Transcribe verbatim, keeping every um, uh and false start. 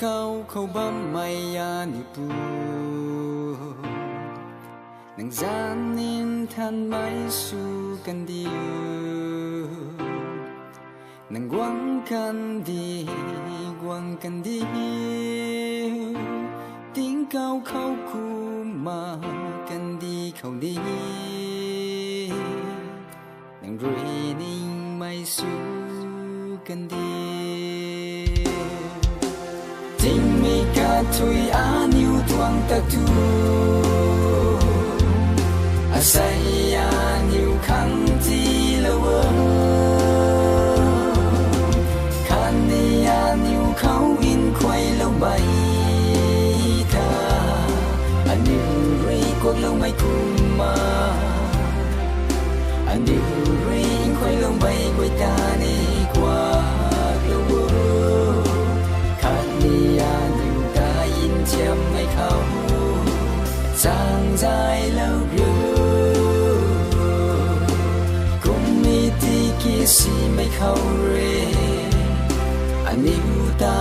Kau khou bammei aniu Pu, nang zanc nthanmei sw kandiu, nang guang kandih, guang kandiu, tingkauh khou kumna kandih khou ni nang rui ningmei sw kandiu. Tingmik kathui aniu tuang ta tu, asei aniu khang tiilou o. Khatni aniu khou nkhuailoumei ta, aniu rui kuakloumei kumna, aniu rui nkhuailoumei guay ta ni kuaklou o. Khatni aniu ta nthiammei khou chang zaylou riu, kum mi tiki simei khou rui aniu ta